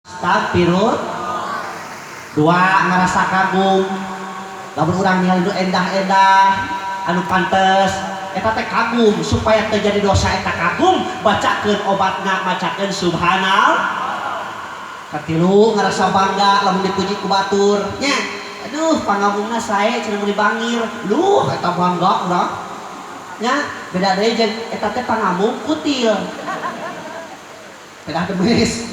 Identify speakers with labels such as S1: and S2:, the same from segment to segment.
S1: Astagfirullah. Dua, ngerasa kagum. Lamun urang ningali nu endah-endah anu pantes eta teh kagum, supaya terjadi dosa eta kagum, bacakeun obatna, macakeun subhanallah. Katilu, ngerasa bangga lamun dipuji ku batur nya. Aduh, pangabungna sae cenah meuni bangir. Luh, eta bangga urang. Nya, beda deui jeung eta teh pangabung kutil. Beda demis.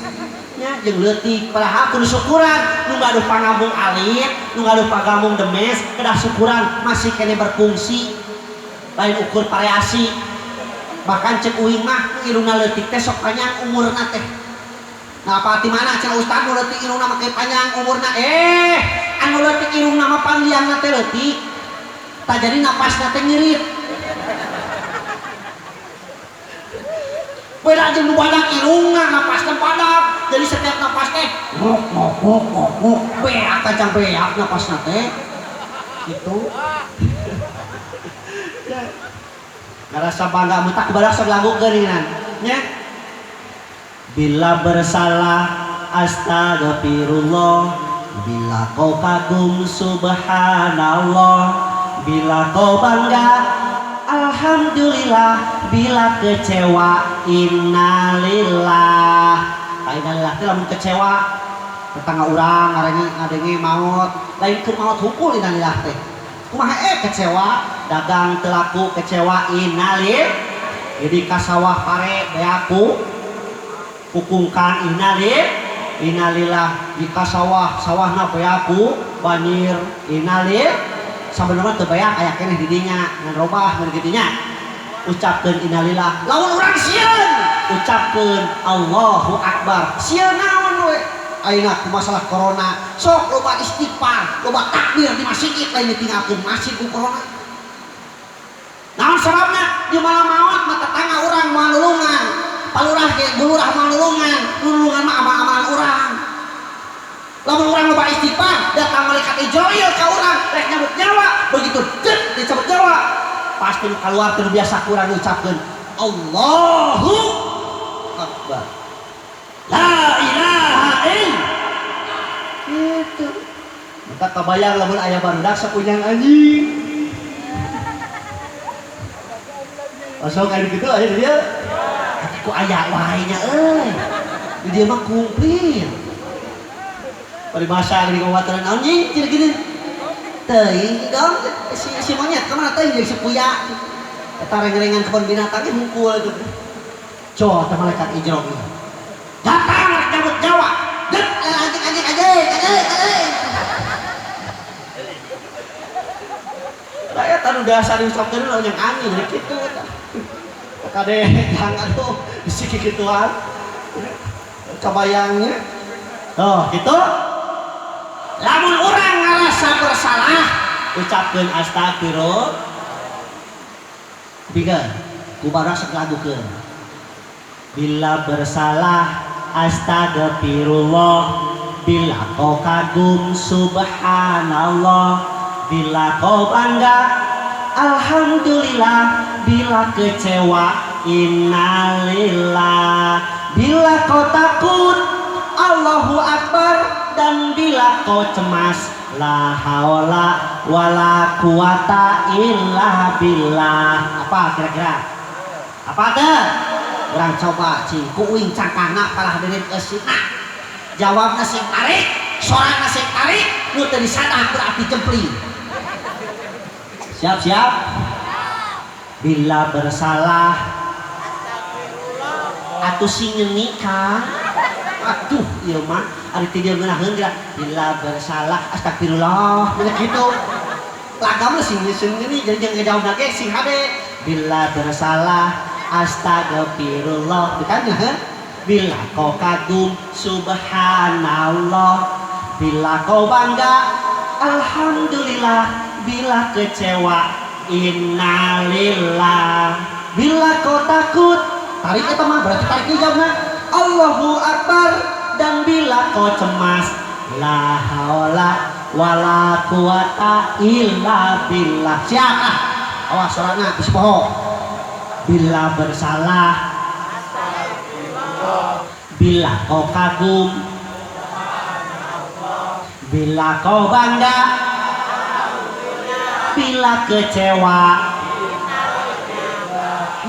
S1: Nya jeung leutik, padahal kudu syukuran nu gaduh pangabung alit, nu gaduh pangabung demes, kedah syukuran masih kene berfungsi. Lain ukur variasi. Bahkan cek uing mah nu irungna leutik teh sok panjang umurna teh. Nah, apa di mana cenah ustad nu leutik irungna make panjang umurna? Anu leutik irungna mah pangliangna teh leutik. Tah jadi napasna teh ngirit. Beda jeung nu badak irungna napasna badak. Jadi setiap napas teh ngok ngok ngok ngok ngok, beak kacang beak napasna teh. Gitu. Ya. Ngarasa bangga mun tak badak sok lagukeun geuningan. Nya. Bila bersalah astagfirullah, bila kau kagum subhanallah, bila kau bangga alhamdulillah, bila kecewa innalillah. Ka innalillah teh lamun kecewa tetangga urang ngarenge ngadenge maot, lain keur maot hukul innalillah teh. Kumaha kecewa, dagang teu laku kecewa innalillah. Jadi ka sawah pare beaku kukungkan innalillah, innalillah. Di ka sawah, sawahna beaku banjir innalillah. Sabenerna teu beak aya keneh di dinya ngan robah ngan kitu nya. Ucapkeun innalillah. Lamun urang sieun, ucapkeun Allahu Akbar. Sieun naon we? Ayeuna ku masalah corona, sok loba istighfar, loba takbir di masjid lain ditinggalkeun masjid ku corona. Naon sababna? Di malam maot mah tetangga urang moal nulungan. Palurah ge bulurah moal nulungan, nulungan mah amal-amalan urang. Lamun urang loba istighfar, datang malaikat Ijrail ka urang rek nyabut nyawa, begitu dek dicabut nyawa, pasti nu kaluar teu biasa ku urang ngucapkeun Allahu Akbar. La ilaha illallah. Itu. Maka kabayang lamun aya barudak sapunyang anjing. Osok aya kitu aya di dieu. Ku aya wae nya euy. Di dieu mah kumplit. Paribasa geuning ngawaturan anjing cenah geuning. Teuing dong si monyet ka mana teuing jeung si puya. Eta reng-rengan kebon binatang ge hungkul itu. Coh teh malaikat Ijrok ieu. Datang rek nyabut nyawa. Dek anjing anjing anjing anjing anjing. Rakyat anu biasa diucapkeun lamun yang anjing jadi kitu eta. Kade jang atuh bisi kikituan. Kabayangnya. Oh, gitu. Lamun urang ngarasa bersalah, ucapkeun astagfirullah. Tiga, ku barudak sok lagukeun. Bila bersalah astagfirullah, bila kau kagum subhanallah, bila kau bangga alhamdulillah, bila kecewa innalillah, bila kau takut Allahu Akbar, dan bila kau cemas la haula wala quwata illa billah. Apa kira-kira? Apa teh? Urang coba cing ku uing cangkangna kalah deui eusina. Jawabna sing tarik, sorana sing tarik, nu teu disadak berarti jempling. Siap-siap? Bila bersalah atuh sing nyeni Kang. Aduh, ieu mah ari ti dieu ngeunaheun geura bila bersalah astagfirullah bener kitu. Lagam sing nyeni jadi jeung ngajawabna ge sing hade. Bila bersalah astagfirullah, bukan ya? Bila kau kagum subhanallah, bila kau bangga alhamdulillah, bila kecewa innalillah, bila kau takut tarik eta mah berarti tarik jawabna Allahu Akbar, dan bila kau cemas la haula wala quwata illa billah. Siap ah, awas sorana geus poho. Bila bersalah, bila kau kagum, Bila kau bangga, bila kecewa,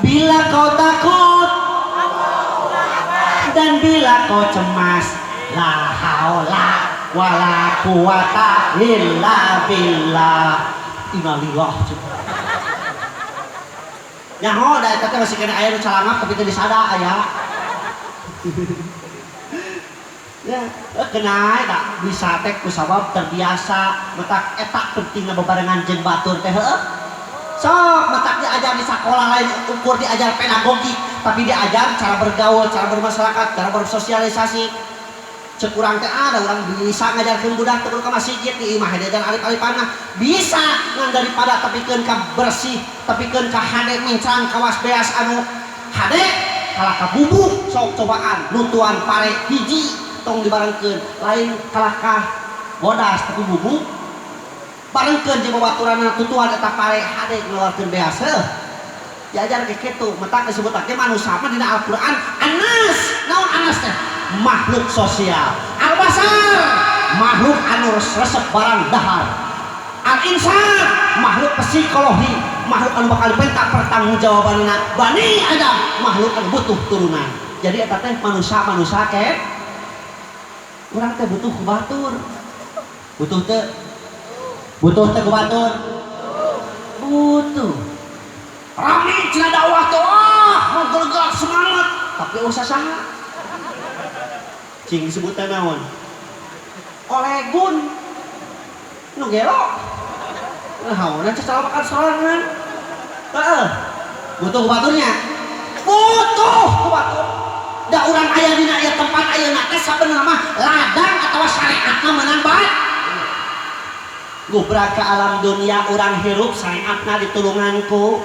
S1: bila kau takut, dan bila kau cemas, la haula wala quwata illa billah. Innalillah. Nyaho da eta teh masih kena aya nu calangap tapi teu disada aya. Ya, kena eta bisa teh kusabab terbiasa matak eta pentingna bebarengan jeung batur teh heueuh. Sok matak diajar di sekolah lain ukur diajar pedagogik, tapi diajar cara bergaul, cara bermasyarakat, cara bersosialisasi. Cek urang teh ada urang bisa ngajarkeun budak teh kudu ka masjid di imah diajar alif-alifan mah bisa ngan daripada tepikeun ka bersih, tepikeun ka hade mencang kawas beas anu hade kalah ka bubuk sok cobaan nutuan pare hiji tong dibarengkeun lain kalah ka bodas tapi bubuk barengkeun jeung babaturanna tutuan eta pare hade ngeluarkeun beas heuh. Diajar ke kitu matak disebutake manusia mah dina Al-Qur'an anas. Naon anas teh? Makhluk sosial. Al-basar makhluk anu resep barang dahar. Al-insan makhluk psikologi, makhluk anu bakal dipenta pertanggungjawabanna. Bani Adam makhluk anu butuh turunan. Jadi eta teh manusia-manusia ke urang teh butuh ku batur. Butuh teh? Butuh teh ku batur? Butuh. Rame cenah dakwah teh, wah, ngagelegat semangat, tapi usah saha. Cing disebutna naon? Olegun. Nu gelo. Nah, cara makan sorangan. Heeh. Butuh ku baturnya? Butuh ku batur. Da urang aya dina ieu tempat ayeuna teh sabenerna mah ladang atawa syariatna meunang bae. Gubrak ke alam dunia urang hirup syariatna ditulunganku.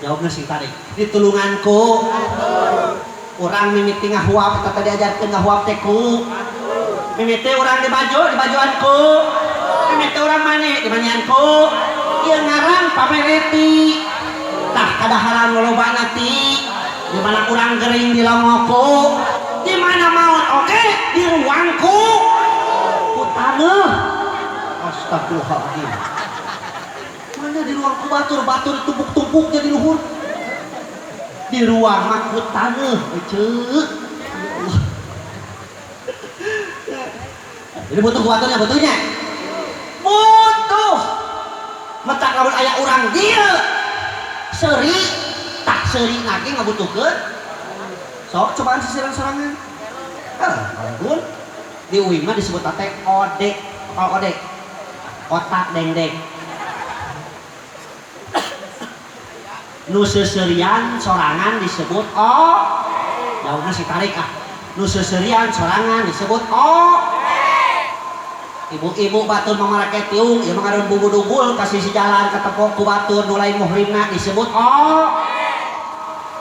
S1: Jawabna sing tadi. Ditulunganku. Urang mimiti ngahuap eta tadi diajarkeun ngahuap teh ku. Mimiti urang di baju, di bajuanku. Mimiti urang mani, di manianku. Ieu ngaran pamereti. Tah kadaharan lolobana ti. Di mana urang gering di longoku, di mana maut oge di ruangku. Ku taneuh. Astagfirullahaladzim. Mana di ruang ku batur, batur tumpuk-tumpuknya di luhur. Di ruang mah ku taneuh, eceu. Ya Allah. Jadi butuh ku baturnya, butuhnya. Butuh. Matak lamun aya urang dieu seuri, tak seuri lagi ngabutuhkeun. Sok cobaan sisiran sorangan. Walaupun di UI mah disebut teh ode, apa ode? Otak dengdek. Nu seuseurian sorangan disebut o. Jauhna si tarik ah. Nu seuseurian sorangan disebut o. Ibu-ibu batur mamarake tiung, ieu mah ngaran bubudugul ka sisi jalan katepok ku batur nu lain muhrimna disebut o.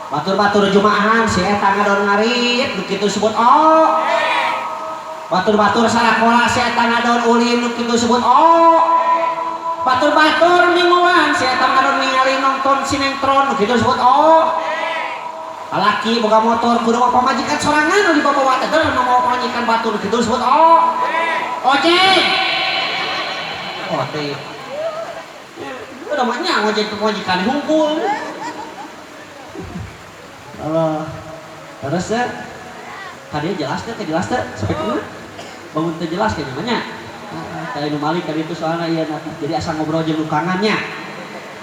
S1: Batur-batur jumaahan si eta ngadon ngarit nu kitu disebut o. Batur-batur sarakola si eta ngadon ulin nu kitu disebut o. Batur-batur mingguan si eta ngadon ningali nonton sinetron nu kitu disebut o. Lalaki boga motor kudu mah pamajikan sorangan nu dibawa teh teu mawa pamajikan batur nu kitu disebut o. Ojek. Ojek. Udah mah nya ojek pamajikan hungkul. Allah. Terus ya. Tadi jelas teh, jelas teh sampai kumaha? Bangun teh jelas kayaknya mah nya. Tadi nu malik tadi itu soalna ieu jadi asa ngobrol jeung nukangannya.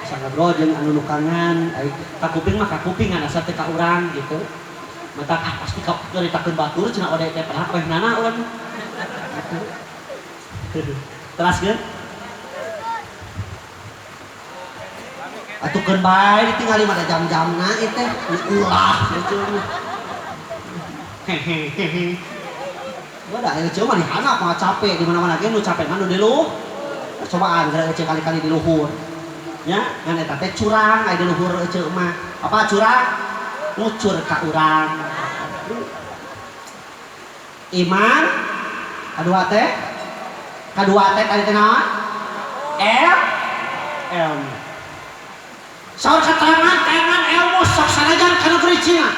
S1: Asa ngobrol jeung anu nukangan, ai kakuping mah kakupingan asa teh ka urang gitu. Matak ah pasti ka nyaritakeun batur cenah ode teh padahal kabeh nana urang. Gitu. Teraskeun. Atukeun bae ditinggali mah da jam-jamna ieu teh ulah gitu. Hehehe. Udah, ece mah dihanap mah capek di mana-mana ge nu capek mah nu di luhur. Cobaan gara ece kali-kali di luhur. Nya, ngan eta teh curang aya di luhur ece mah. Apa curang? Ngucur ka urang. Iman kadua teh? Kadua teh tadi teh naon? L M. Saur keterangan tangan ilmu sok sanajan ka negeri Cina.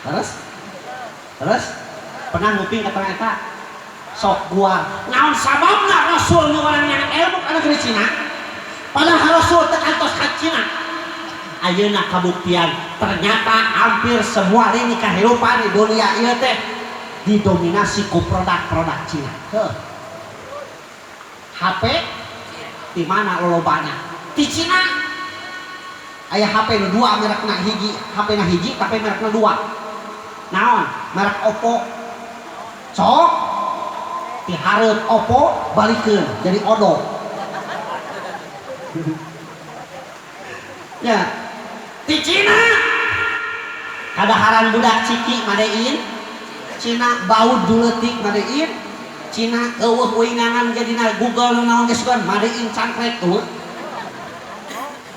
S1: Terus? Terus? Pernah nguping keterangan eta? Sok guar. Naon sababna Rasul nyuwarang nyangan ilmu ka negeri Cina? Padahal Rasul teu kantos ka Cina. Ayeuna kabuktian ternyata hampir semua lini kahirupan di dunia ieu teh didominasi ku produk-produk Cina. Heuh. HP di mana lolobana? Di Cina. Aya HP nu dua merekna hiji, HP na hiji tapi merekna dua. Naon? Merek Oppo. Sok dihareup Oppo balikeun jadi odok. Ya. Di Cina. Kadaharan budak ciki madein Cina, baud duleutik madein Cina, eueuh uingangan jadina Google naon geus sugan madein cangkrek eueuh.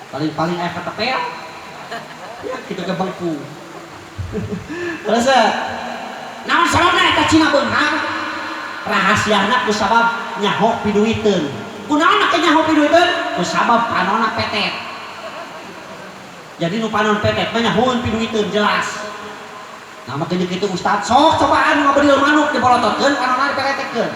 S1: Paling-paling aya katepel. Ya kitu ge bengku. Terus naon sababna eta Cina beunghar? Rahasiana ku sabab nyaho piduiteun. Kunaon make nyaho piduiteun? Ku sabab panonna petet. Jadi nu panon petet mah nyahoeun piduiteun jelas. Nah make jeung kitu ustad sok cobaan ngabedil manuk dibolototkeun panonna diperetetkeun.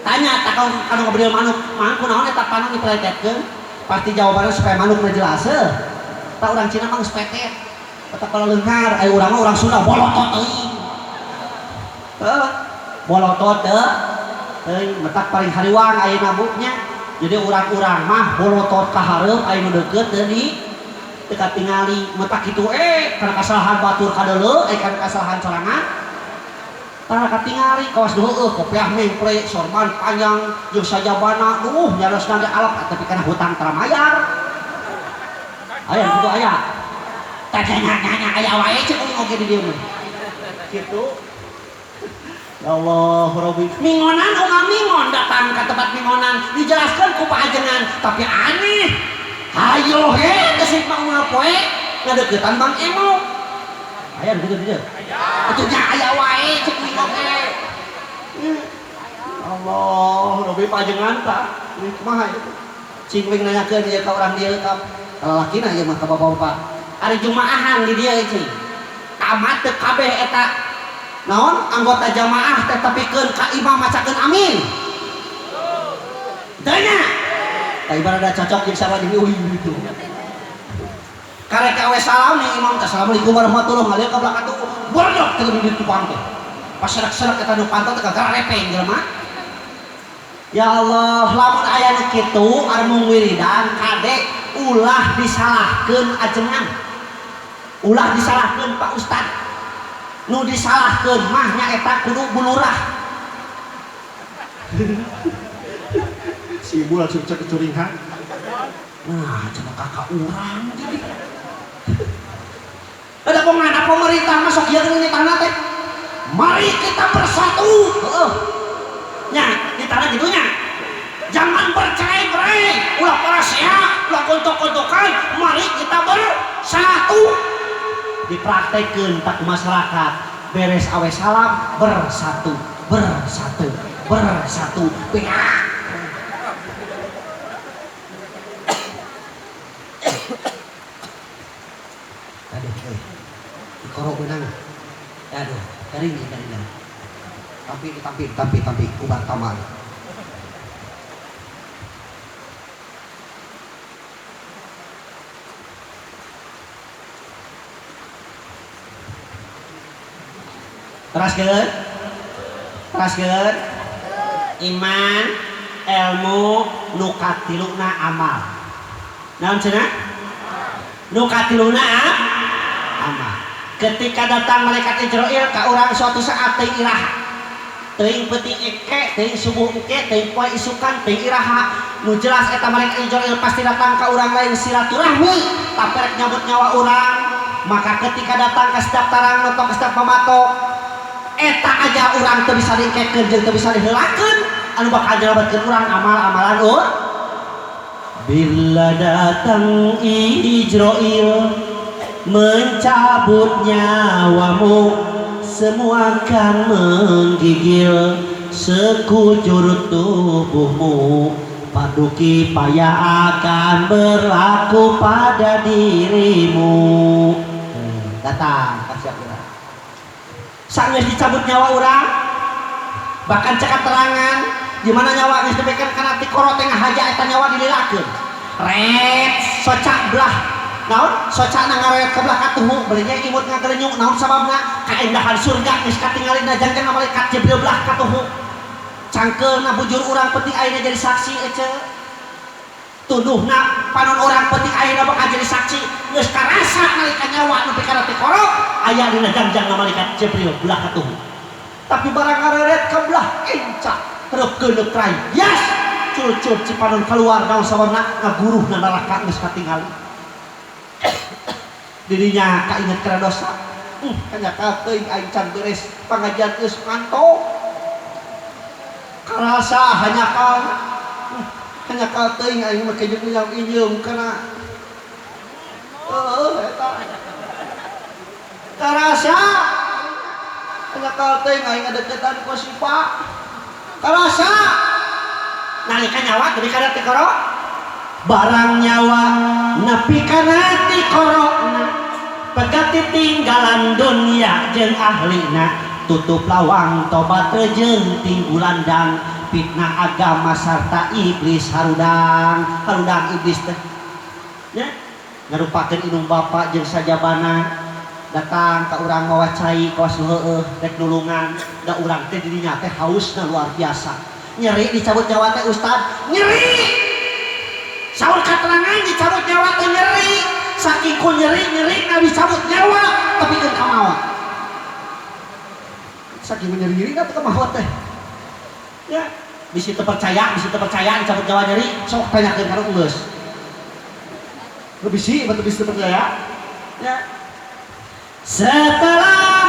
S1: Tanya tak kanu ngabedil manuk, mang kunaon eta panon diperetetkeun? Pasti jawabannya supaya manukna jelas heuh. Tah urang Cina mah geus petet. Eta kalau leunghar aya urang mah urang Sunda bolotot teuing. Heuh. Bolotot teuing metak paling hariwang ayeuna bu nya. Jadi urang-urang mah bolotot ka hareup aya nu deukeut teu di teu katingali metak kitu kana kasalahan batur kadeuleu kana kasalahan sorangan tara katingali kawas heueuh kopiah mengple sorban panjang jeung sajabana duh nyarosna ge alap tapi kana hutang tara mayar aya kitu aya teh nya aya wae cek uing oge di dieu mah kitu. Ya Allah, Rabbi. Mingonan unga mingon datang ke tempat mingonan dijelaskan ku pajengan tapi aneh. Hayo he geus mah unga poe ngadeukeutan Bang Emo. Aya gitu dieu. Atuh nya aya wae cek uing oge. Allah, Rabbi pajengan tah. Ini kumaha ieu? Cing uing nanyakeun ieu ka urang dieu ka lalakina ieu mah ka bapak-bapak. Ari jumaahan di dieu cing. Tamat teu kabeh eta naon anggota jamaah teh tepikeun ka imam macakeun amin. Teu nya? Tah ibarat cocok jeung sarua jeung uing gitu. Karek awe salam nih imam teh assalamualaikum warahmatullahi ngalieu ka belakang tuh bodoh teh di tukang teh. Pas serak-serak eta nu panto teh gagarepeng jelema. Ya Allah, lamun aya nu kitu armung wiridan kade ulah disalahkeun ajengan. Ulah disalahkeun Pak Ustad. Nu disalahkeun mah nyaeta kudu bulurah. Si ibu langsung cek kecuringan. Nah, cenah kakak urang jadi. Ada pengana pemerintah masuk ieu geuning tanah teh. Mari kita bersatu. Heeh. Nya, di tanah kitu nya. Jangan bercerai-berai, ulah parasea, ulah gontok-gontokan, mari kita bersatu. Dipraktekeun tak masyarakat beres awe salam bersatu bersatu bersatu beak. Aduh dikoro benang aduh kering kering tampi tampi tampi tampi ubar tamal. Teraskeun? Teraskeun? Iman, ilmu, nu katiluna amal. Naon cenah? Nu katiluna amal. Ketika datang malaikat Ijrail ka urang suatu saat teuing iraha. Teuing peuting eke, teuing subuh engke, teuing poe isukan, teuing iraha. Nu jelas eta malaikat Ijrail pasti datang ka urang lain silaturahmi, tapi rek nyabut nyawa urang. Maka ketika datang ka setiap tarang notok ka setiap pamatok, eta aja urang teu bisa diengkekeun jeung teu bisa diheulakeun anu bakal nyelametkeun urang amal-amalan urang. Bila datang Ijrail mencabut nyawamu, semua kan menggigil sekujur tubuhmu. Fardu kifayah akan berlaku pada dirimu. Datang kasih urang. Sanggeus dicabut nyawa urang, Bahkan cek keterangan di mana nyawa geus dibikeun kana tikoro teh ngahaja eta nyawa dililakeun. Ret socak belah naon socak na ngaret ke belah katuhu belinya imut ngagelenyung naon sababna kaendahan surga geus katingalina jangjang malaikat Jibril belah katuhu. Cangkeulna bujur urang penting ayeuna jadi saksi ece. Tuduhna panon orang penting ayeuna bakal jadi saksi geus karasa nalika nyawa nepi kana tikoro aya dina jangjang malaikat Jibril belah katuhu. Tapi barang ngareret ke belah enca terepkeun rai yes cul-cul cipanon keluar naon sababna ngaguruhna neraka geus katingali. Dirinya kainget kana dosa. Kanyakal teuing aing can beres pangajian geus ngantok. Karasa hanyakal. Hanyakal teuing aing mah kejeung inyeum kana heuh eta. Karasa hanyakal teuing aing ngadeukeutan ku Sipa. Karasa nalika nyawa nepi kana tikoro barang nyawa nepi kana tikorona pegati tinggalan dunia jeung ahlina tutup lawang tobat rejeung tinggulandang fitnah agama sarta iblis harudang harudang iblis teh nya ngarupakeun indung bapa jeung sajabana datang ka urang mawa cai kawas nu heueuh rek nulungan da urang teh dirinya teh hausna luar biasa. Nyeri dicabut nyawa teh ustad nyeri saur katerangan dicabut nyawa teh nyeri saking ku nyeri nyeri na dicabut nyawa tapi keun kamawa saking nyeri nyeri na teu kamawa teh ya bisi teu percaya dicabut nyawa nyeri sok tanyakeun ka nu geus bisi batu bisi teu percaya ya. Setelah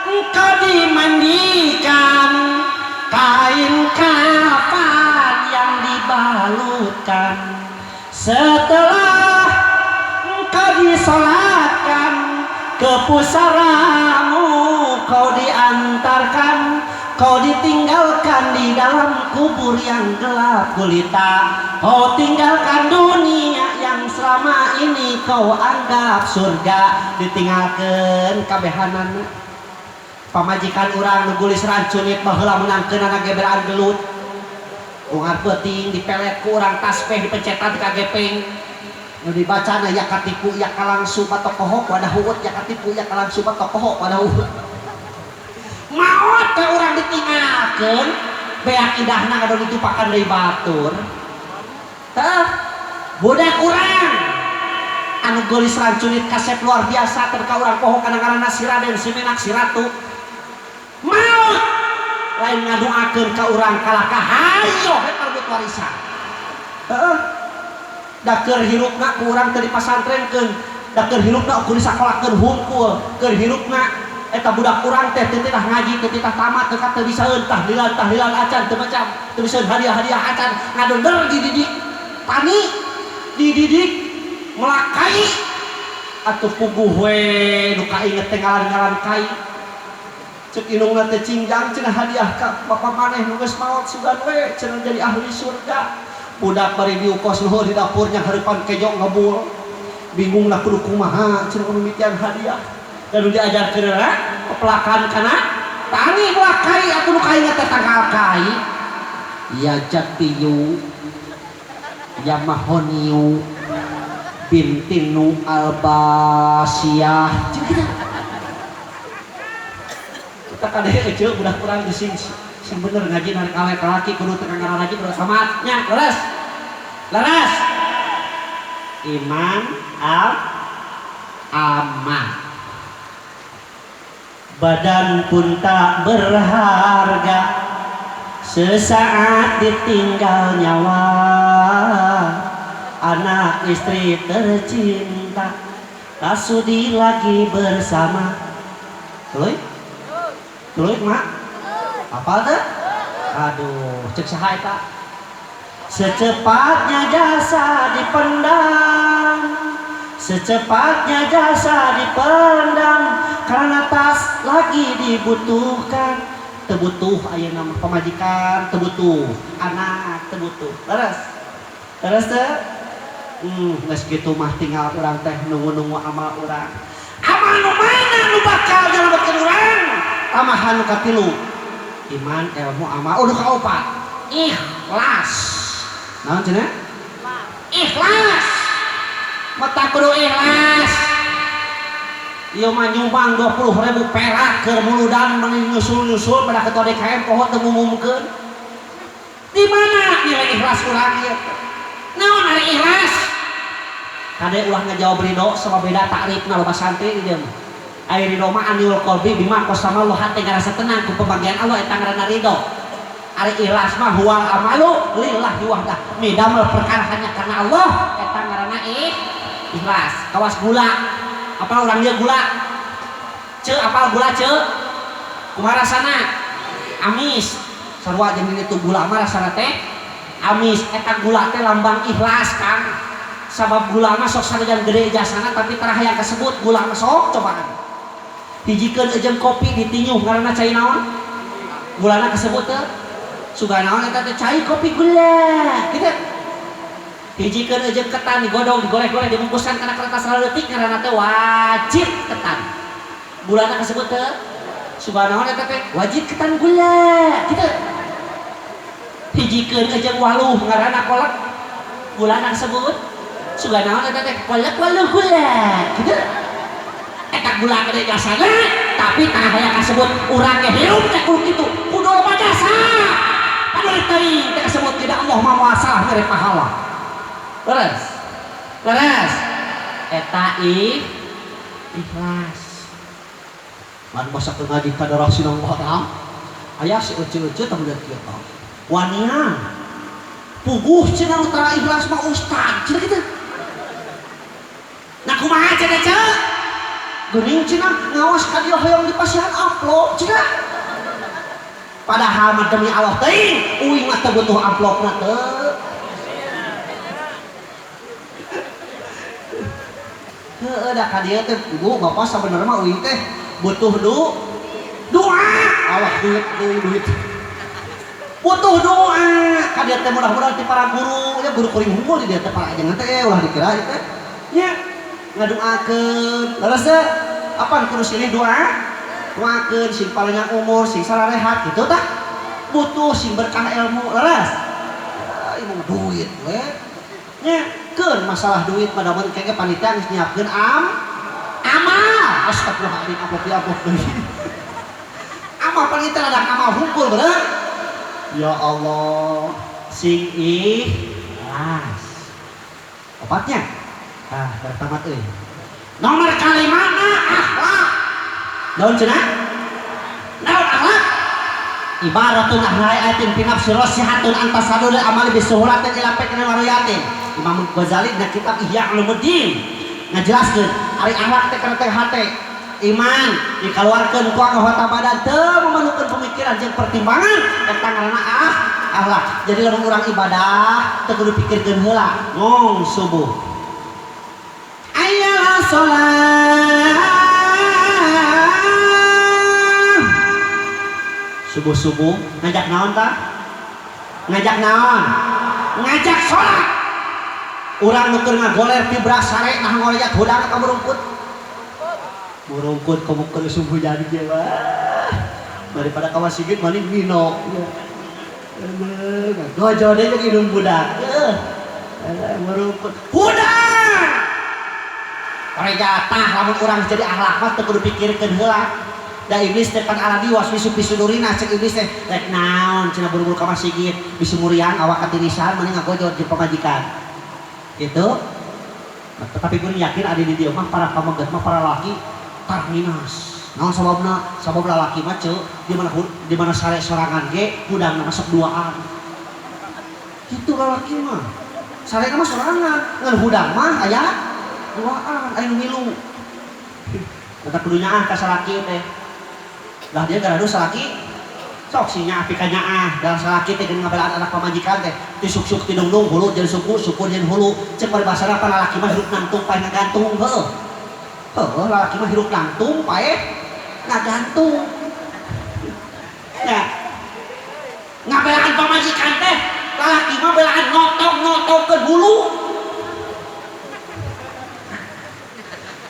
S1: engkau dimandikan kain kafan yang dibalutkan, setelah engkau disolatkan ke pusaramu kau diantarkan, kau ditinggalkan di dalam kubur yang gelap gulita, kau tinggalkan dunia yang selama ini kau anggap surga, ditinggalkan kabehanana. Pamajikan urang nu gulis rancunit baheula meunangkeun geberan gelut ungar peuting dipelet ku urang tasbih dipencetan ka gepeng nu dibacana ya katipu ya kalangsu patokohok wadah huut ya katipu ya kalangsu patokohok wadah huut maot teh urang ditinggalkeun beak indahna ngadon ditupakan deui batur tah budak urang anu geulis rancunit kasep luar biasa teh ka urang poho kana ngaranna si Raden si Menak si Ratu maut lain ngadoakeun ka urang kalah ka hayo we parebut warisan heeh da keur hirupna ku urang teu dipasantrenkeun da keur hirupna ukur disakolakeun hungkul keur hirupna eta budak urang teh teu titah ngaji teu titah tamat teu teu bisaeun tahlilan tahlilan acan teu macam teu bisaeun hadiah-hadiah acan ngadonder dididik tani dididik melakai atuh puguh we nu kainget teh ngalan-ngalan kai cek indungna teh cingjang cenah hadiah ka bapa maneh nu geus maot sugan we cenah jadi ahli surga. Budak bari diukos luhur di dapurnya hareupan kejo ngebul bingung lah kudu kumaha cenah nu mitian hadiah dan nu diajarkeun pepelakan kana tani melakai atuh nu kainget teh tanggal kai ya jatiyu ya mahoniu bintinu albasiyah cenah kita kadeh ece budak urang geus sing bener ngaji narik awek laki kudu teu ngaran ngaji kudu samatnya leres leres iman al amal badan pun tak berharga sesaat ditinggal nyawa anak istri tercinta tak sudi lagi bersama. Tuluy tuluy mak apa teh aduh cek saha eta secepatnya jasa dipendam secepatnya jasa dipendam karena tas lagi dibutuhkan teu butuh ayeuna mah pamajikan teu butuh anak teu butuh leres leres teu geus kitu mah tinggal urang teh nunggu-nunggu amal urang amal nu mana nu bakal nyalametkeun urang tamahan nu katilu Iman, ilmu, amal. Udah kaopat. Ikhlas. Naon cenah? Ikhlas. Mata kudu ikhlas. Ieu mah nyumbang 20.000 perak keur muludan meni nyusul-nyusul pada ketua DKM poho teu ngumumkeun. Di mana nilai ikhlas urang ieu? Naon ari ikhlas? Kade ulah ngajawab ridho sama beda takrifna loba santri di dieu mah. Ari ridho mah anil qalbi bima qasamallahu hate ngarasa tenang ku pembagian Allah eta ngaranna ridho. Ari ikhlas mah huwal amalu lillahi wahdah. Midamel perkara hanya karena Allah eta ngaranna ikhlas. Kawas gula. Apal urang dia gula? Ceu apal gula ceu? Kumaha rasana? Amis. Sarua jeung itu gula mah rasana teh amis. Eta gula teh lambang ikhlas Kang. Sabab gula mah sok sanajan gede jasana tapi tara hayang kasebut gula mah sok cobaan. Hijikeun jeung kopi ditinyuh ngaranna cai naon? Gulana kasebut teu? Suga naon eta teh cai kopi gula. Kitu. Hijikeun jeung ketan digodong, digoreng-goreng, dibungkusan kana kertas leutik ngaranna teh wajib ketan. Gulana kasebut teu? Suga naon eta teh wajib ketan gula. Kitu. Hijikeun jeung waluh ngaranna kolak. Gulana kasebut suga naon eta teh kolak waluh gula. Kitu. Eta gula gede jasana tapi tah hayang kasebut urang ge hirup teh kudu kitu. Kudu loba jasa. Padahal teuing teh kasebut tidak Allah mah moal salah mere pahala. Leres. Leres. Eta ikhlas. Man basa keur ngaji ka darah sinang barang. Aya si euceu-euceu teh bener kieu tah. Wanian. Puguh cenah nu tara ikhlas mah ustad cenah kitu. Nah kumaha cenah ceu? Geuning cenah ngawas ka dieu hoyong dipasihan amplop cenah. Padahal mah demi Allah teuing uing mah teu butuh amplopna teu. Heueuh da ka dieu teh ibu bapak sabenerna mah uing teh butuh doa. Allah duit duit duit. Butuh doa ka dieu teh mudah-mudahan ti para guru nya guru kuring unggul di dieu teh para ajengan teh ulah dikira ieu teh. Nya ngadoakeun. Leres teh apaan kudu silih doa? Doakeun sing panjang umur, sing sararehat kitu tah. Butuh sing berkah ilmu, leres. Ieu mah duit we. Nya keun masalah duit mah damun kege panitia geus nyiapkeun amal. Astagfirullahaladzim, amplop di amplop deui. Amal panitia ada amal hungkul bener. Ya Allah, sing ikhlas. Opatnya. Ah, pertama euy. Nomor kalimana akhlak. Naon cenah? Naon akhlak? Ibaratun ahlaiatin fi nafsi rasihatun antasadul amali bisuhulatin ila fikrin wa ruyatin. Imam Ghazali dina kitab Ihya Ulumuddin ngajelaskeun ari akhlak teh kana teh hate iman dikaluarkeun ku anggota badan teu memerlukeun pemikiran jeung pertimbangan eta ngaranna akhlak. Jadi lamun urang ibadah teu kudu pikirkeun heula ngong subuh. Ayyalah sholat. Subuh-subuh ngajak naon tah? Ngajak naon? Ngajak sholat. Urang nu keur ngagoler ti brasare nah ngolejat hudang ka burungkut. Burungkut komo keur subuh jadi ge mah. Daripada ka masjid maning mino. Gojo deui jeung indung budak. Burungkut. Hudang. Orejatah lamun urang jadi akhlak mah teu kudu pikirkeun heula. Da iblis teh pan aladi waswisu fisudurina cek iblis teh rek naon cenah buru-buru ka masjid bisi muriang awak katirisan mending ngagojot jeung pamajikan. Gitu. Nah, tetapi gue yakin ada di dieu mah para pameget mah para laki tarminas. Naon sababna? Sabab lalaki mah ceu di mana sare sorangan ge hudangna masuk duaan. Kitu lalaki mah. Sarena mah sorangan, ngan hudang mah aya duaan, aya nu ngilu. Eta kudu nyaah ka salaki teh. Lah dia garadu salaki sok sih nyaah pika nyaah dan salaki teh geus ngabelaan anak pamajikan teh ti suk-suk ti dungdung hulu jeung suku suku jeung hulu cek paribasana pan lalaki mah hirup nangtung paeh ngagantung heueuh. Heueuh lalaki mah hirup nangtung paeh ngagantung. Nya ngabelaan pamajikan teh lalaki mah belaan notong-notongkeun hulu.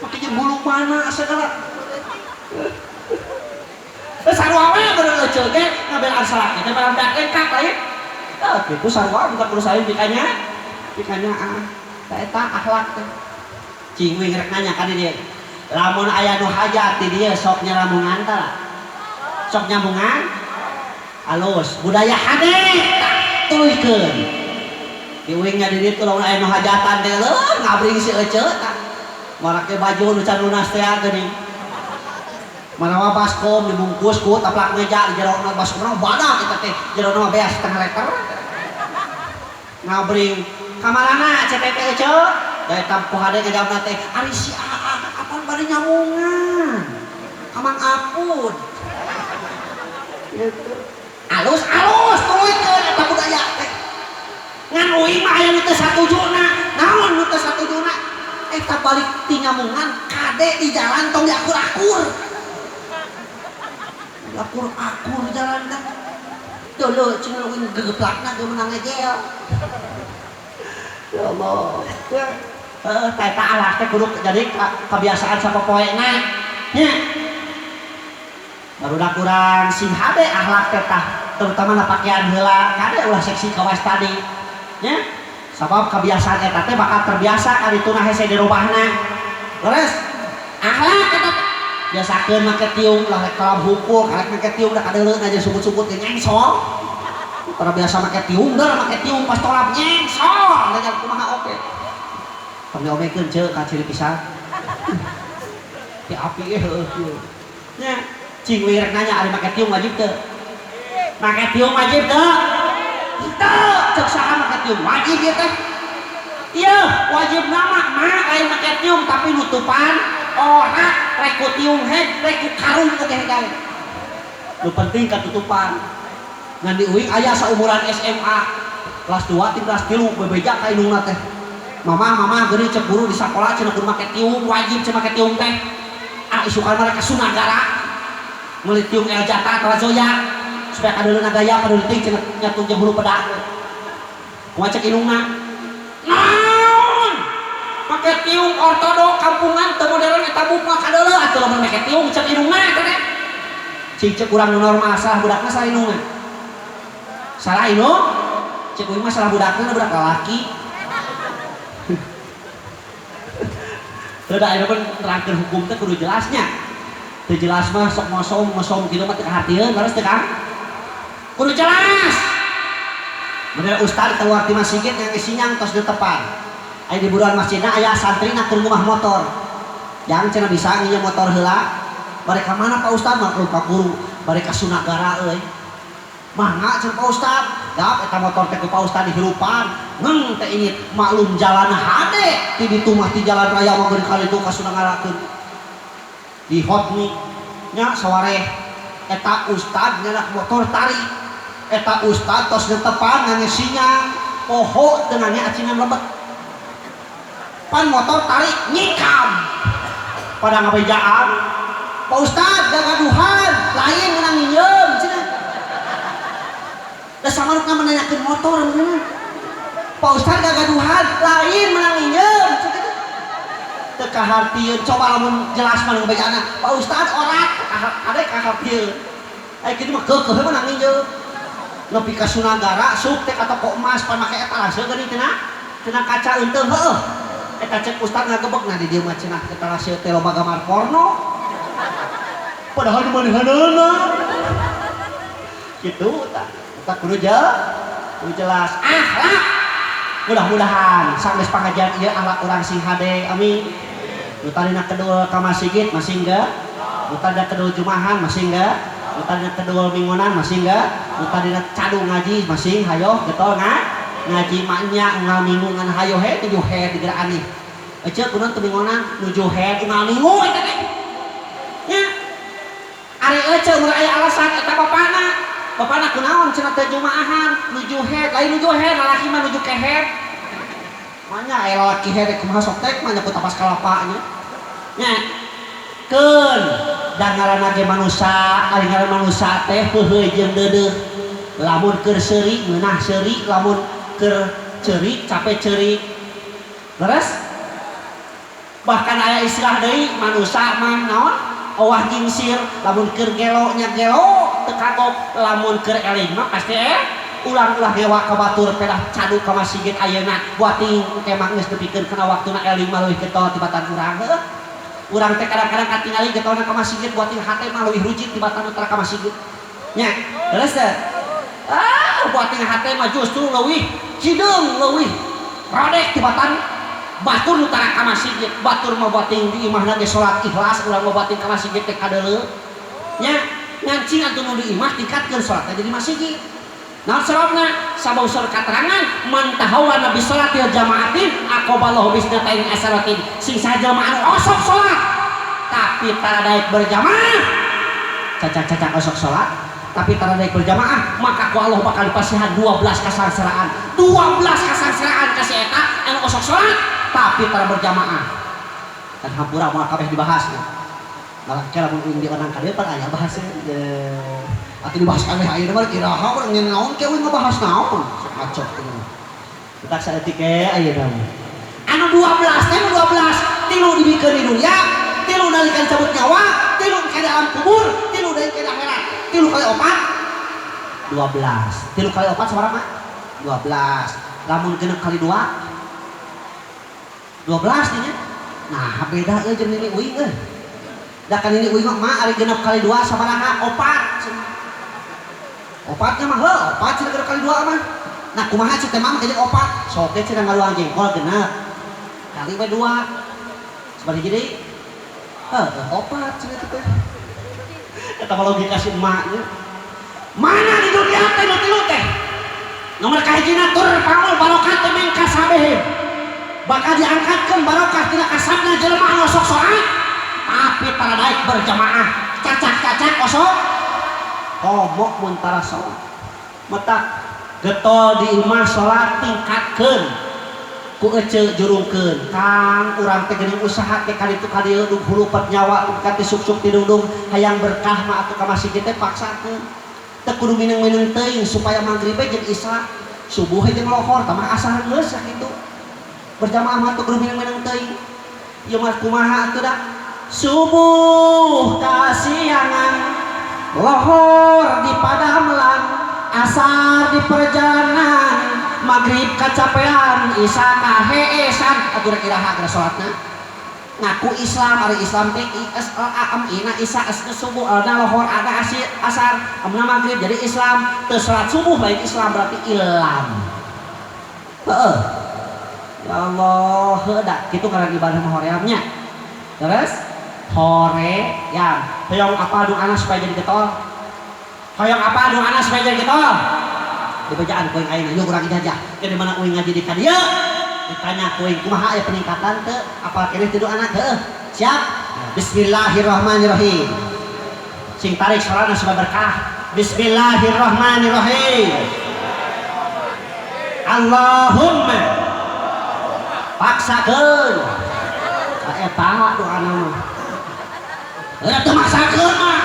S1: Make jeung hulu mana segala. Sarua we bener euceul ge. Ngabelaan salaki teh barang beak lengkap lain. Tah kitu sarua bukan kudu saing pikanya. Pikanya ah. Tah eta akhlak teh. Cing uing rek nanya ka dieu. Lamun aya nu hajat di dieu sok nyaramungan tah. Sok nyambungan? Alus, budaya hade tah tuluykeun. Di uingnya di ditu lamun aya nu hajatan teh leuh ngabring si eceu tah. Marake baju nu can lunas teh geuning. Manawa baskom dibungkus ku taplak meja di jerona baskomna badak eta teh jerona mah beas setengah liter. Ngabring kamarana CTT eceu? Da eta ku hade ngajawabna teh ari si Aa kapan bade nyamungan? Ka Mang Apud. Gitu. Alus-alus tuluykeun eta budaya teh. Ngan uing mah aya nu teu satujuna. Naon nu teu satujuna? Eta balik ti nyamungan kade di jalan tong diakur-akur. Diakur-akur jalan teh. Deuleu cenah uing gegeplakna ge meunang ngegel. Ya Allah. Ya. Heeh, tah eta akhlak teh kudu jadi kebiasaan sapopoena. Nya. Barudak urang sing hade akhlak teh tah, terutama na pakaian heula, kade ulah seksi kawas tadi. Nya. Sabab kebiasaan eta teh bakal terbiasa ka dituna hese dirubahna. Leres? Akhlak eta teh. Biasakeun make tiung lah rek kalam hukul, karek make tiung da kadeuleun aja sumut-sumut ge nyengsor. Tara biasa make tiung, der make tiung pas tolap nyengsor, da kumaha oge. Tong diomekeun ceu ka ciri pisan. Ti api ge heueuh kieu. Nya, cing we rek nanya ari make tiung wajib teu? Make tiung wajib teu? Teu, ceuk saha make tiung wajib ieu teh. Ieu wajib nama mah lain make tiung tapi nutupan ora rek ku tiung head rek ku karung oge gawe. Nu penting katutupan. Ngan di uing aya saumuran SMA kelas 2 ti kelas 3 bebeja ka indungna teh. Mamah mamah geuning cek guru di sakola cenah kudu make tiung wajib cenah make tiung teh. Ah isukan mereka Sunagara meuli tiung El Jata Trazoya supaya kadeuleuna gaya padeuleun cenah nyatu jeung hulu pedak. Kumaha cek indungna? Naon? Make tiung ortodok kampungan teu modern eta buk mah kadeuleu atuh lamun make tiung cek indungna teh. Cing cek urang nu normal salah budakna salah indungna. Salah indung? Cek uing mah salah budakna budak lalaki. Teu da ayeuna mah nerangkeun hukum teh kudu jelasnya. Teu jelas mah sok mosom-mosom kitu mah teu kahartieun leres teu Kang? Kudu jelas. Bener ustad keluar ti masjid yang sinyang tos ditepan. Aya di buruan masjidna aya santrina keur ngumah motor. Jang cenah bisa nginjem motor heula. Bade ka mana Pak Ustad? Maklum Pak Guru, bade ka Sunagara euy. Mangga cenah Pak Ustad. Gap eta motor teh ku Pak Ustad dihirupan. Ngeng teh ingit maklum jalan hade ti ditu mah ti jalan raya mah geuning kali itu ka Sunagarakeun. Di hotmi nya sawareh eta ustad nyenak motor tarik. Eta ustad tos netepan ngange sinyang poho teu ngange acingan lebet. Pan motor tarik nyikam. Pada ngabejaan Pak Ustad gagaduhan lain menang nginjem cenah. Da samarukna menanyakeun motor cenah. Pak Ustad gagaduhan lain menang nginjem cenah. Teu kahartieun coba lamun jelas mah ngabejaanna. Pak Ustad orat ade kahartieun. Aya kitu mah keukeuh menang nginjem. Nepi ka Sunagara suk teh ka toko emas pan make eta laseu geuning cenah. Cenah kaca eunteung heueuh. Eta cek ustad ngagebegna di dieu mah cenah eta laseu teh loba gambar porno. Padahal di manehanana. Kitu tah. Eta kudu jelas akhlak. Mudah-mudahan sanggeus pangajian ieu akhlak urang sing hade amin. Nu tadina kedul ka masjid masih enggak? Nu tadina kedul jumahan masih enggak? Nu tadina kedul minggunan masih enggak? Nu tadina cadu ngaji masih hayoh getol ngaji maknya unggal minggu ngan hayoh he tujuh he digerak aneh. Ece kunaon teu minggunan nuju he unggal minggu eta teh. Nya. Ari ece mun aya alasan eta bapana. Bapana kunaon cenah teu jumaahan nuju he lain nuju he lalaki mah nuju kehet. Manya aya lalaki he teh kumaha sok teh mah nya ku tapas kalapa nya. Nya. Keun da ngaranna ge manusa, ari ngaran manusa teh heuheuy jeung deudeuh. Lamun keur seuri ngeunah seuri, lamun keur ceurik capek ceurik. Leres? Bahkan aya istilah deui manusa mah naon? Owah jingsir, lamun keur gelo nya gelo. teu kagok lamun keur eling mah pasti ulang-ulah ngewa ka batur pedah cadu ka masjid ayeuna buating engke mah geus nepikeun kana waktuna eling mah leuwih getol tibatan urang heuh. Urang teh kadang-kadang katingali getolna ka masjid buating hate mah leuwih rujit tibatan tara ka masjid. Nya, leres teh? Ah, buating hate mah justru leuwih hideung leuwih rodek tibatan batur nu tara ka masjid. Batur mah buating di imahna ge salat ikhlas, urang mah buating ka masjid teh kadeuleu. Nya, ngancing atuh nu di imah tingkatkeun salatna jadi masjid. Naon sababna? Sabab usul katerangan man tahawana bi salatil jamaatin aqaballahu bisnatain asaratin. Sing saha jelema anu osok salat tapi tara daek berjamaah, cacak-cacak osok salat tapi tara daek berjamaah, maka ku Allah bakal dipasihan 12 kasangsaraan. 12 kasangsaraan ka si eta anu osok salat tapi tara berjamaah. Dan hampura moal kabeh dibahas ya. Malah ke lamun uing diundang ka dieu pan aya bahas atuh dibahas kabeh ayeuna mah iraha urang nyeun naon ke uing ngebahas naon sok ngaco kieu. Tetak saeutik ke ayeuna mah. Anu 12 teh 12 tilu dibikeun di dunia, tilu nalika cabut nyawa, tilu ke dalam kubur, tilu deui ke akhirat. Tilu kali opat 12. Tilu kali opat sabaraha mah? 12. Lamun genep kali 2 12 nya. Nah, beda euy jeung nini uing euy. Da kan nini uing mah mah ari genep kali 2 sabaraha? Opat. Opatnya mah heuh, opat cenah genep kali 2 mah. Nah, kumaha cik teh mah jadi opat? Sok ge cenah ngaluang jengkol genep. Kali we 2. Sabaraha jadi? Heuh, opat cenah teh. Eta mah logika si emaknya. Mana di dunia teh nu tilu teh? Nomor kahijina turfaul barokah teh min kasabihim. Bakal diangkatkeun barokah tina kasabna jelema anu osok salat tapi tara daek berjamaah, cacak-cacak osok komok mun tara salat. Matak getol di imah salat tingkatkeun ku ece jurungkeun. Kang urang teh geuning usaha teh kaditu ka dieu dug hulupet nyawa ka ti suk-suk tidungdung hayang berkah mah atuh ka masjid teh paksakeun. Teu kudu mineng-mineng teuing supaya magrib jeung isya, subuh jeung lohor tamah asar geus sakitu. Berjamaah mah teu kudu mineng-mineng teuing. Ieu mah kumaha atuh da? Subuh kasiangan, lohor di padamelan, asar di perjalanan, maghrib kacapean, isya kaheesan. Atuh rek iraha geura salatna? Ngaku Islam, ari Islam teh I S L A M I na isya es subuh, na lohor, ada asar, amna maghrib jadi Islam. Teu salat subuh lain Islam berarti ilam. Heeh. Ya Allah, heuh da kitu ngaran ibadah mah horeamnya. Terus hoream. Hoyong apa doana supaya jadi getol? Hoyong apa doana supaya jadi getol? Dibejaan ku aing ayeuna, yuk urang ijazah. Jadi mana uing ngaji di ka dieu? Ditanya ku aing kumaha aya peningkatan teu? Apal keneh teu doana? Heuh. Siap? Bismillahirrahmanirrahim. Sing tarik salatna supaya berkah. Bismillahirrahmanirrahim. Allahumma paksakeun. Eta doana mah. Heuh teu maksakeun mah.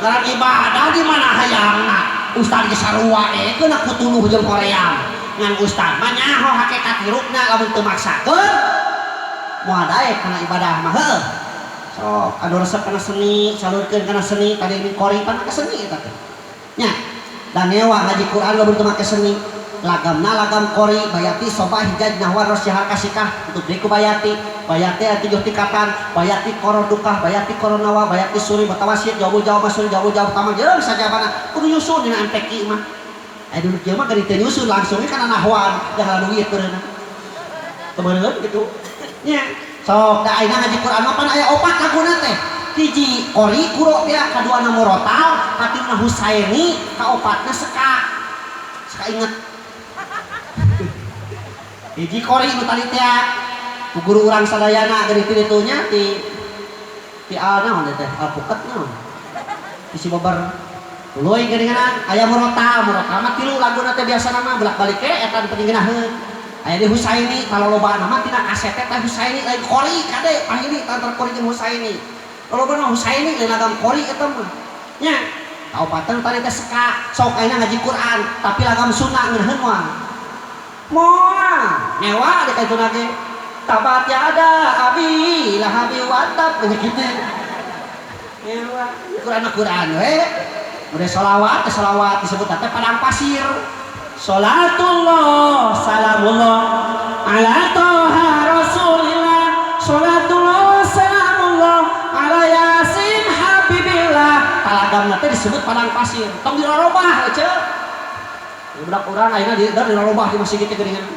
S1: Ngaran ibadah di mana hayangna? Ustad ge sarua ekeun ku tuluh jeung hoream. Ngan ustad mah nyaho hakikat hirupna lamun teu maksakeun moal daek kana ibadah mah heuh. Sok anu resep kana seni, salurkeun kana seni, tadi ini qori pan make seni eta teh. Nya, da ngewa ngaji Quran lamun teu make seni. Lagamna lagam qori, bayati, soba, hijaz, nahwan, rosyahar, kasikah, untuk deui ku bayati. Bayati aya 7 tingkatan, bayati koro dukah, bayati koro nawa, bayati suri, mutawasid, jauh jauh masuri, jauh jauh tamang, jeung sajabana kudu nyusun dina MTQ mah. Aya dulu kieu mah geuning teu nyusun langsung kana nahwan, jalan duit beureuna. Teu beureun kitu. Nya, sok da ayeuna ngaji Quran mah pan aya opat laguna teh. Hiji qori kuro teh, kaduana murotal, katiluna Husaini, kaopatna seka. Seka inget. Hiji qori nu tadi teh ku guru urang sadayana geuning ti ditu nya ti ti al naon teh alpuket naon di Cibober tuluy geuningan aya murotal. Murotal mah tilu laguna teh biasana mah bolak-balik ke eta nu penting ngeunaheun. Aya di Husaini kalolobana mah tina kaset teh Husaini lain qori kade pahili antara qori jeung Husaini. Lolobana Husaini lain lagam qori eta mah nya. Kaopatan tadi teh seka. Sok ayeuna ngaji Quran tapi lagam sunnah ngeunaheun moal moal ngewa di kaituna ge tabat ya ada abi lahabi watab banyak gitu ngewa Quran Quran we Udah sholawat, sholawat disebut teh padang pasir. Sholatullah salamullah ala toha rasulillah. Sholatullah salamullah ala yasin habibillah. Talagamna teh disebut padang pasir. Tong dirorobah ece. Budak urang ayeuna dirorobah di masjid teh geuningan.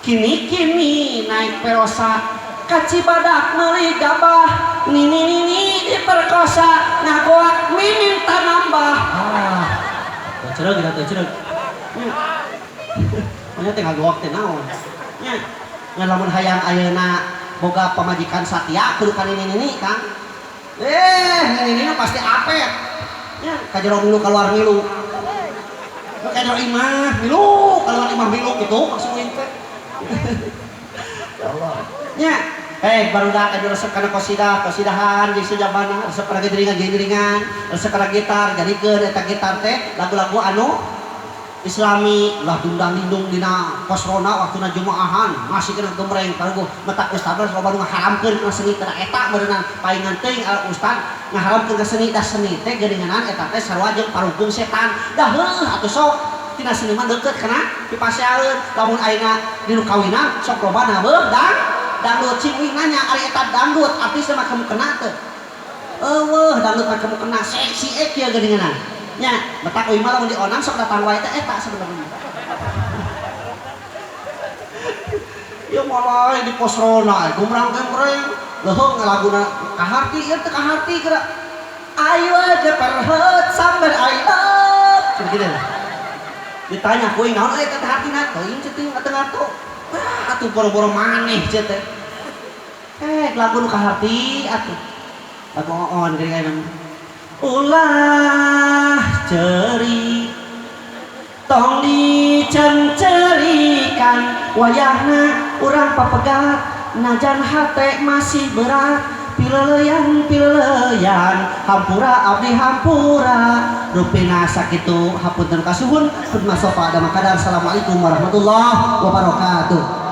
S1: Kini-kini naik perosa kacibadak meuli gabah, nini-nini diperkosa ngagoak miminta nambah. Ah, teu cereug kita teu cereug. Nya teh ngagoak teh naon? Nya ngan lamun hayang ayeuna boga pamajikan satia kudu ka nini-nini Kang. Nini-nini pasti apet. Nya ka jero milu kaluar milu. Ka jero imah milu, kaluar imah milu kitu maksud uing teh. Ya Allah. Nya, barudak anu resep kana qasidah, qasidahan jeung sejabana, resep kana gejeringan gejeringan, resep kana gitar, jadikeun eta gitar teh lagu-lagu anu Islami lah dundang lindung dina pos ronda waktuna jumaahan masih kena gemreng paruguh metak ustad loba nu ngaharamkeun kana seni teh eta beunang paingan teuing ustad ngaharamkeun ka seni da seni teh geuninganan eta teh sarua jeung parugung setan dah heuh atuh sok tina seni mah deukeut kana pipaseaeun lamun ayeuna di nu kawinan sok loba nabeuh dangdut cing uing nanya ari eta dangdut artis mah kamu kena teu eueuh dangdut mah kamu kena seksi kieu geuninganan nya metak uing mah lamun dionang sok datang wae teh eta sebenarnya. Ya mulai di pos ronda gumrang gemreng leuheung laguna kaharti ieu teh kaharti geura ayo jeperheut samber I love cenah kitu. Ditanya ku uing naon eta teh hartina teuing ceuting teu ngarto. Ah atuh boro-boro maneh cenah teh. Lagu nu kaharti atuh. Lagu oon geuning ulah ceri tong dicencerikan wayahna urang papegat najan hate masih berat pileleyan pileleyan hampura abdi hampura rupina sakitu hapunten kasuhun khidmah sofa ada makadar. Assalamualaikum warahmatullahi wabarakatuh.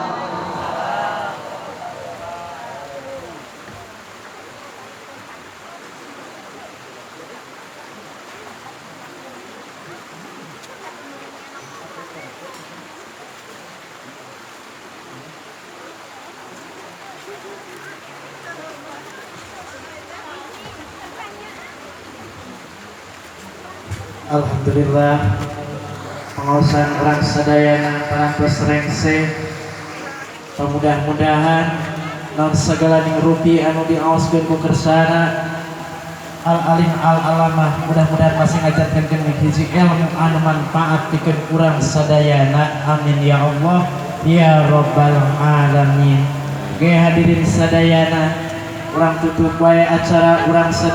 S2: Alhamdulillah pengawasan orang sadayana parantos rengse mudah-mudahan non segala ning rupi anu diaoskeun ku kersana al alim al alamah mudah-mudahan masih ngajarkeun hiji ilmu anu manfaat pikeun urang sadayana amin ya Allah ya rabbal alamin. Ge hadirin sadayana urang tutup wae acara urang sadayana.